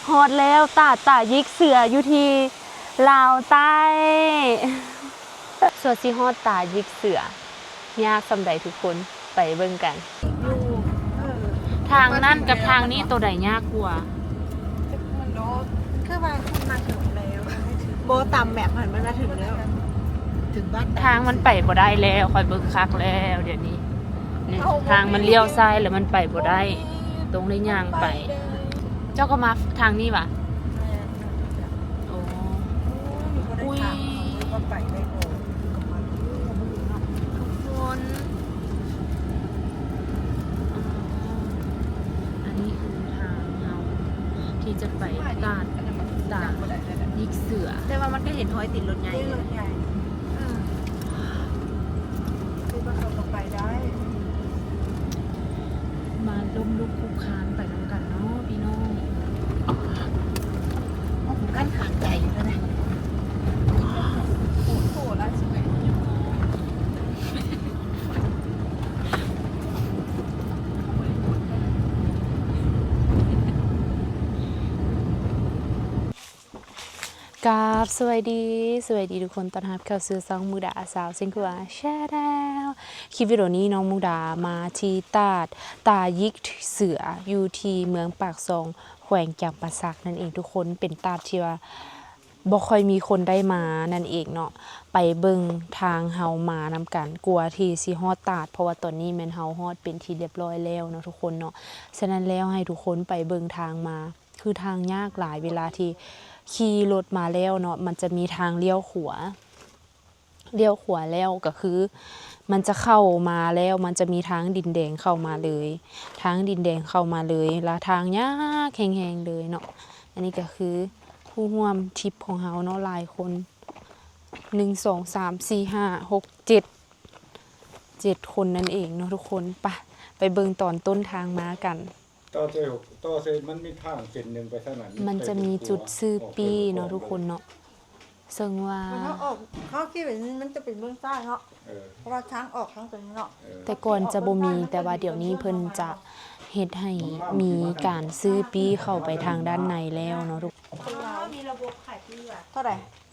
ຮອດແລ້ວ ຕາດຕາຢິກເສືອຢູ່ທີ່ລາວໃຕ້. ສ່ວນຊິຮອດຕາຢິກເສືອຍາກສ່ຳໃດ ທຸກຄົນໄປເບິ່ງກັນ. ທາງນັ້ນກັບທາງນີ້ ໂຕໃດຍາກກວ່າ? ຄືວ່າມັນມາເຖິງແລ້ວ ບໍ່ຕາມແມັບຫັ້ນ ມັນມາເຖິງແລ້ວ ເຖິງບ້ານ. ທາງມັນໄປບໍ່ໄດ້ແລ້ວ ຂ້ອຍເບິ່ງຄັກແລ້ວດຽວນີ້. ນີ້ ທາງມັນລ້ຽວຊ້າຍແລ້ວມັນໄປບໍ່ໄດ້ ຕ້ອງໄດ້ຍ່າງໄປ. ເຈົ້າກໍມາທາງນີ້ຫວາ? ແມ່ນ. ໂອ້ ໂອ້ຍ ບໍ່ໄດ້ຖາມເຂົາເລີຍວ່າໄປໄດ້ບໍ່. ທຸກຄົນ ອັນນີ້ຄືທາງເຮົາທີ່ຈະໄປຕາດ ຕາດຍິກເສືອ ແຕ່ວ່າມັນກໍເຫັນຮອຍຕີນລົດໃຫຍ່ ເອີ ຄືວ່າເຂົາກໍໄປໄດ້. ມາລົ້ມລຸກຄຸກຄານໄປນຳກັນເນາະພີ່ນ້ອງ. ໂອ້ໂຫ ກັ້ນຫາຍໃຈຢູ່ແລ້ວນະ. ໂອ້ໂຫ ຫຼາຍຊິໄປ. ກາບສະບາຍດີ ສະບາຍດີທຸກຄົນ ຕ້ອນຮັບເຂົ້າສູ່ຊ່ອງມຸກດາ ສາວເຊງຂົວ Channel. ຄລິບວິດີໂອນີ້ນ້ອງມຸກດາມາທີ່ຕາດຕາຢິກເສືອ ຢູ່ທີ່ເມືອງປາກຊ່ອງ ແຂວງຈຳປາສັກນັ້ນເອງທຸກຄົນ. ເປັນຕາດທີ່ວ່າບໍ່ຄ່ອຍມີຄົນໄດ້ມານັ້ນເອງເນາະ. ໄປເບິ່ງທາງເຮົາມານຳກັນ ກວ່າທີ່ຊິຮອດຕາດ ເພາະວ່າຕອນນີ້ແມ່ນເຮົາຮອດເປັນທີ່ລຽບຮ້ອຍແລ້ວເນາະທຸກຄົນເນາະ. ສະນັ້ນແລ້ວໃຫ້ທຸກຄົນໄປເບິ່ງທາງມາ ຄືທາງຍາກຫຼາຍ ເວລາທີ່ຂີ່ລົດມາແລ້ວເນາະ ມັນຈະມີທາງລ້ຽວຂວາ ລ້ຽວຂວາແລ້ວກໍຄືມັນຈະເຂົ້າມາແລ້ວ ມັນຈະມີທາງດິນແດງເຂົ້າມາເລີຍ ທາງດິນແດງເຂົ້າມາເລີຍ ລະທາງຍາກແຮງໆເລີຍເນາະ. ອັນນີ້ກໍຄືຜູ້ຮ່ວມທຣິບຂອງເຮົາເນາະ ຫຼາຍຄົນ ໜຶ່ງ ສອງ ສາມ ສີ່ ຫ້າ ຫົກ ເຈັດ ເຈັດຄົນນັ້ນເອງເນາະທຸກຄົນ. ໄປ ໄປເບິ່ງຕອນຕົ້ນທາງມາກັນ. ຕໍ່ເສຍ ຕໍ່ເສຍ ມັນມີທາງເສັ້ນໜຶ່ງໄປທາງນັ້ນ ມັນຈະມີຈຸດຊື້ປີ້ເນາະທຸກຄົນເນາະ ເຊິ່ງວ່າ ເຮົາອອກ ເຮົາຄິດວ່າມັນຈະເປັນເບື້ອງຊ້າຍເນາະ ເອີ ເພາະວ່າທາງອອກທາງຕົວນີ້ເນາະ ເອີ ແຕ່ກ່ອນຈະບໍ່ມີ ແຕ່ວ່າດຽວນີ້ເພິ່ນຈະເຮັດໃຫ້ມີການຊື້ປີ້ເຂົ້າໄປທາງດ້ານໃນແລ້ວເນາະທຸກຄົນ. ມີລະບົບຂາຍປີ້ຫວາ? ເທົ່າໃດ?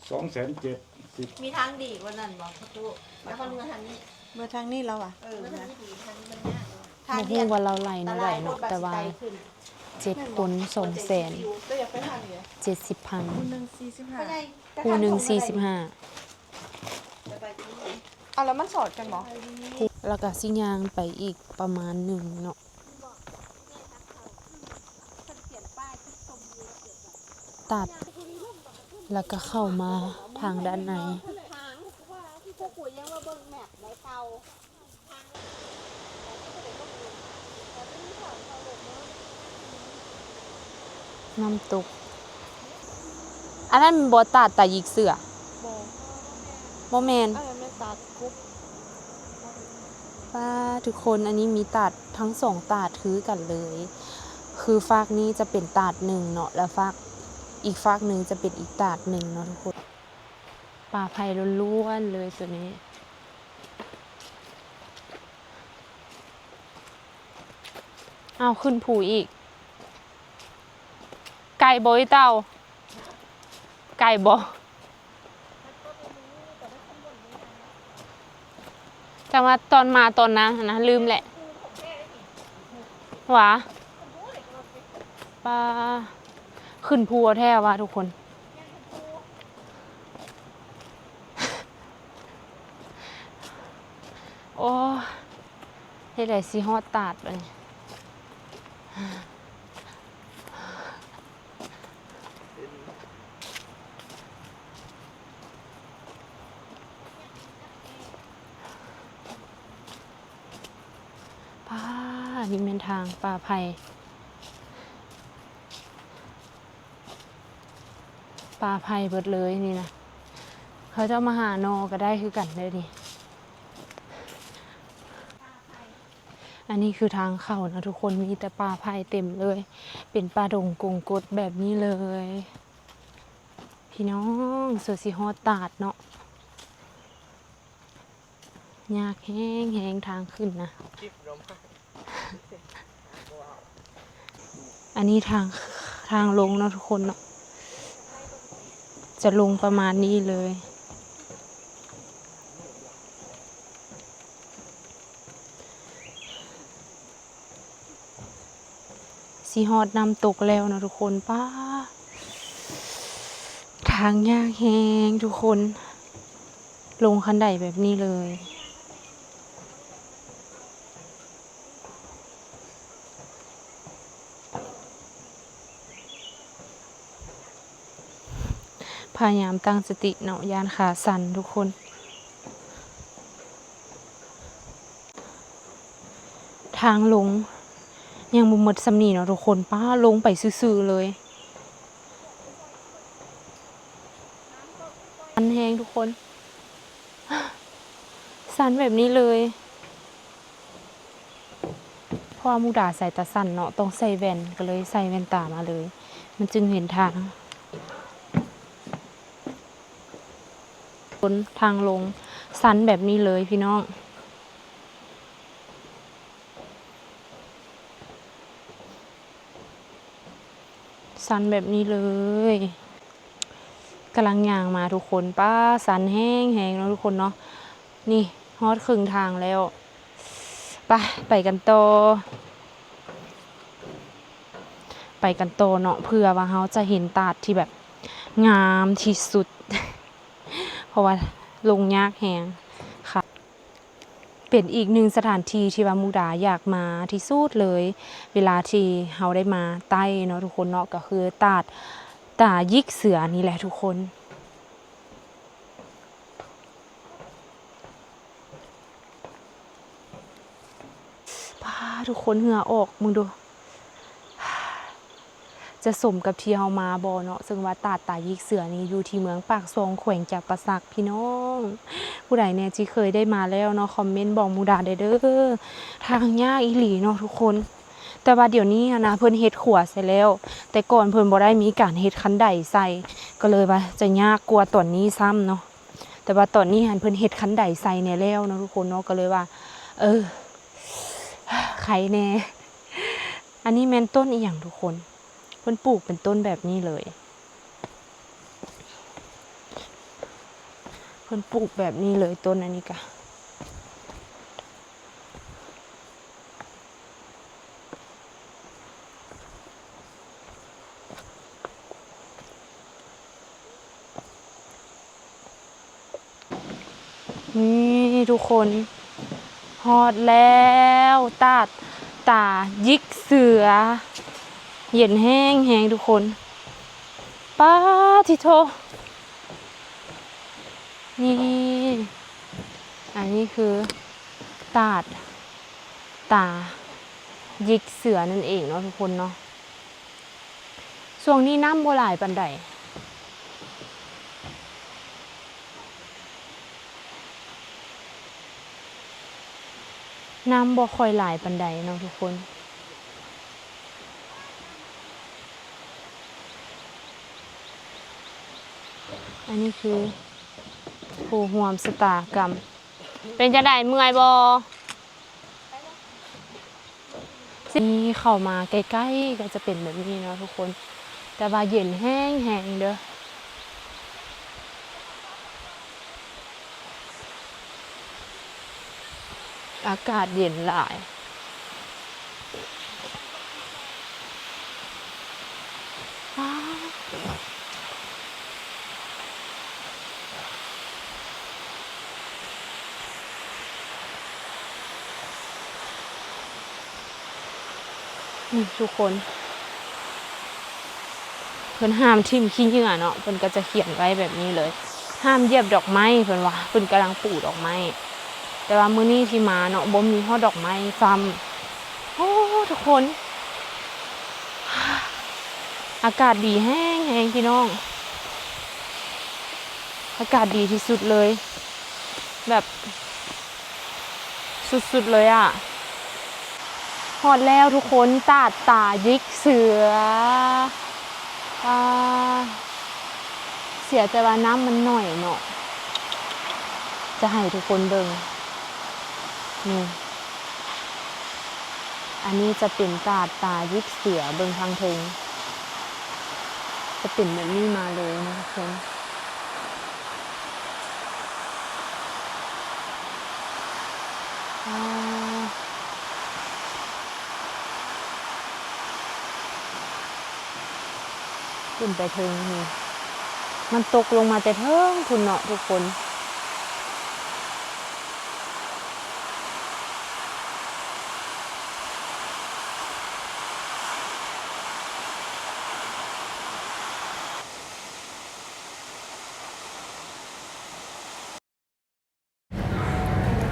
ສອງແສນເຈັດສິບ. ມີທາງດີກວ່ານັ້ນບໍ່ ປະຕູ? ແລ້ວເຂົາເລືອກທາງນີ້ ເມືອທາງນີ້ແລ້ວຫວາ? ເອີ ເມືອທາງນີ້ດີ ທາງນີ້ມັນຍາກ. ບໍ່ຮູ້ວ່າລາວໄລ່ແນວໃດເນາະ ແຕ່ວ່າເຈັດຄົນ ສອງແສນເຈັດສິບພັນ ຜູ້ໜຶ່ງສີ່ສິບຫ້າ ຜູ້ໜຶ່ງສີ່ສິບຫ້າ. ເອົາ ແລ້ວມັນສອດກັນບໍ່? ແລ້ວກໍຊິຍ່າງໄປອີກປະມານໜຶ່ງເນາະ. ຕັດ ແລ້ວກໍເຂົ້າມາທາງດ້ານໃນ ນ້ຳຕົກ. ອັນນັ້ນແມ່ນບໍ່ ຕາດຕາຢິກເສືອ? ບໍ່ ບໍ່ແມ່ນ ອັນນັ້ນແມ່ນຕາດ ປາ ທຸກຄົນ ອັນນີ້ມີຕາດ ທັງສອງຕາດຄືກັນເລີຍ ຄືຟາກນີ້ຈະເປັນຕາດໜຶ່ງເນາະ ແລ້ວຟາກ ອີກຟາກໜຶ່ງຈະເປັນອີກຕາດໜຶ່ງເນາະທຸກຄົນ. ປາໄຜ່ລ້ວນໆເລີຍໂຕນີ້. ເອົາ ຂຶ້ນພູອີກ. ໄກບໍ່ອີ່ເຕົ້າ? ໄກບໍ່? ຈັ່ງວ່າຕອນມາຕອນນັ້ນຫັ້ນນະ ລືມແຫຼະ ຫວາ? ປາ ຂຶ້ນພູແທ້ວ່າທຸກຄົນ. ໂອ້ ເຮັດໃດຊິຮອດຕາດບາດນີ້. ປາ ນີ້ແມ່ນທາງປ່າໄຜ່ ປ່າໄຜ່ເບິດເລີຍນີ້ນະ. ເຂົາເຈົ້າມາຫາໜໍ່ກໍໄດ້ຄືກັນເດີ້ນີ້. ອັນນີ້ຄືທາງເຂົ້ານະທຸກຄົນ ມີແຕ່ປ່າໄຜ່ເຕັມເລີຍ ເປັນປ່າດົງກົງກົດແບບນີ້ເລີຍ. ພີ່ນ້ອງ ສ່ວນຊິຮອດຕາດເນາະ ຍາກແຮງໆ ທາງຂຶ້ນນະ. ອັນນີ້ທາງ ທາງລົງເນາະທຸກຄົນເນາະ ຈະລົງປະມານນີ້ເລີຍ. ຊິຮອດນ້ຳຕົກແລ້ວເນາະທຸກຄົນ. ປ້າ ທາງຍາກແຮງທຸກຄົນ ລົງຄັນໄດແບບນີ້ເລີຍ. ພະຍາຍາມຕັ້ງສະຕິເນາະ ຢ້ານຂາສັ່ນທຸກຄົນ. ທາງລົງຍັງບໍ່ໝົດສ່ຳນີ້ເນາະທຸກຄົນ. ປ້າ ລົງໄປຊື່ໆເລີຍ. ຊັນແຮງທຸກຄົນ ຊັນແບບນີ້ເລີຍ. ເພາະວ່າມຸກດາສາຍຕາສັ້ນເນາະ ຕ້ອງໃສ່ແວ່ນ ກໍເລີຍໃສ່ແວ່ນຕາມາເລີຍ ມັນຈຶ່ງເຫັນທາງ. ຄົນ ທາງລົງຊັນແບບນີ້ເລີຍພີ່ນ້ອງ ຊັນແບບນີ້ເລີຍ. ກຳລັງຍ່າງມາທຸກຄົນ. ປ້າ ຊັນແຮງໆເນາະທຸກຄົນເນາະ. ນີ້ຮອດເຄິ່ງທາງແລ້ວ. ໄປ ໄປກັນຕໍ່ ໄປກັນຕໍ່ເນາະ ເພື່ອວ່າເຮົາຈະເຫັນຕາດທີ່ແບບງາມທີ່ສຸດ ເພາະວ່າລົງຍາກແຮງ. ເປັນອີກໜຶ່ງສະຖານທີ່ທີ່ວ່າມຸກດາຢາກມາທີ່ສຸດເລີຍ ເວລາທີ່ເຮົາໄດ້ມາໃຕ້ເນາະທຸກຄົນເນາະ ກໍຄືຕາດຕາຢິກເສືອນີ້ແຫຼະທຸກຄົນ. ປ້າ ທຸກຄົນ ເຫື່ອອອກ ເບິ່ງດູ. ຈະສົມກັບທີ່ເຮົາມາບໍ່ເນາະ ເຊິ່ງວ່າຕາດຕາຢິກເສືອນີ້ຢູ່ທີ່ເມືອງປາກຊ່ອງ ແຂວງຈຳປາສັກ ພີ່ນ້ອງ. ຜູ້ໃດແດ່ທີ່ເຄີຍໄດ້ມາແລ້ວເນາະ ຄອມເມັນບອກມຸກດາແດ່ເດີ. ທາງຍາກອີ່ຫຼີເນາະທຸກຄົນ ແຕ່ວ່າດຽວນີ້ຫັ້ນນະ ເພິ່ນເຮັດຂົວໃສ່ແລ້ວ ແຕ່ກ່ອນເພິ່ນບໍ່ໄດ້ມີການເຮັດຄັນໄດໃສ່ ກໍເລີຍວ່າຈະຍາກກວ່າຕອນນີ້ຊ້ຳເນາະ. ແຕ່ວ່າຕອນນີ້ຫັ້ນເພິ່ນເຮັດຄັນໄດໃສ່ແດ່ແລ້ວເນາະທຸກຄົນເນາະ ກໍເລີຍວ່າ ເອີ ໄຄແດ່. ອັນນີ້ແມ່ນຕົ້ນອີ່ຫຍັງທຸກຄົນ? ເພິ່ນປູກເປັນຕົ້ນແບບນີ້ເລີຍ ເພິ່ນປູກແບບນີ້ເລີຍ ຕົ້ນອັນນີ້ກະ. ນີ້ທຸກຄົນ ຮອດແລ້ວ ຕາດຕາຢິກເສືອ ເຢັນແຮງແຮງທຸກຄົນ. ປາທິໂທ ນີ້ ອັນນີ້ຄືຕາດຕາຢິກເສືອນັ້ນເອງເນາະທຸກຄົນເນາະ. ຊ່ວງນີ້ນ້ຳບໍ່ຫຼາຍປານໃດ ນ້ຳບໍ່ຄ່ອຍຫຼາຍປານໃດເນາະທຸກຄົນ. ອັນນີ້ຄືຜູ້ຮ່ວມຊະຕາກຳ. ເປັນຈັ່ງໃດ ເມື່ອຍບໍ່? ນີ້ເຂົ້າມາໃກ້ໆ ກໍຈະເປັນແບບນີ້ເນາະທຸກຄົນ ແຕ່ວ່າເຢັນແຮງໆເດີ ອາກາດເຢັນຫຼາຍ. ນີ້ທຸກຄົນ ເພິ່ນຫ້າມຖິ້ມຂີ້ເຫຍື້ອເນາະ ເພິ່ນກໍຈະຂຽນໄວ້ແບບນີ້ເລີຍ ຫ້າມຢຽບດອກໄມ້ ເພິ່ນວ່າ ເພິ່ນກຳລັງປູດອກໄມ້. ແຕ່ວ່າມື້ນີ້ທີ່ມາເນາະ ບໍ່ມີຮອດດອກໄມ້ຊ້ຳ. ໂອ້ ທຸກຄົນ ອາກາດດີແຮງໆ ພີ່ນ້ອງ ອາກາດດີທີ່ສຸດເລີຍ ແບບ ສຸດໆເລີຍອະ. ຮອດແລ້ວທຸກຄົນ ຕາດຕາຢິກເສືອ. ອາ ເສຍແຕ່ວ່ານ້ຳມັນໜ້ອຍເນາະ ຈະໃຫ້ທຸກຄົນເບິ່ງ ນີ້ ອັນນີ້ຈະເປັນຕາດຕາຢິກເສືອ ເບິ່ງທາງເທິງ ຈະເປັນແບບນີ້ມາເລີຍນະທຸກຄົນ. ຂຶ້ນໄປເທິງນີ້ ມັນຕົກລົງມາແຕ່ເທິງພຸ້ນເນາະທຸກຄົນ.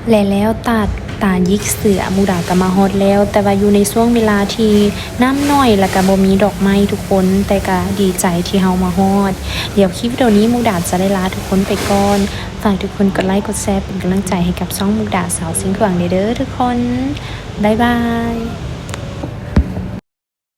ແລະແລ້ວຕາ ຕາຢິກເສືອ ມຸກດາກໍມາຮອດແລ້ວ, ແຕ່ວ່າຢູ່ໃນຊ່ວງເວລາທີ່ນ້ຳໜ້ອຍ ແລ້ວກໍບໍ່ມີດອກໄມ້ທຸກຄົນ, ແຕ່ກໍດີໃຈທີ່ເຮົາມາຮອດ. ດຽວຄລິບວິດີໂອນີ້ມຸກດາຈະໄດ້ລາທຸກຄົນໄປກ່ອນ. ຝາກທຸກຄົນກົດໄລກົດແຊເປັນກຳລັງໃຈໃຫ້ກັບຊ່ອງມຸກດາສາວຊຽງຂວາງແດ່ເດີທຸກຄົນ. ບາຍບາຍ.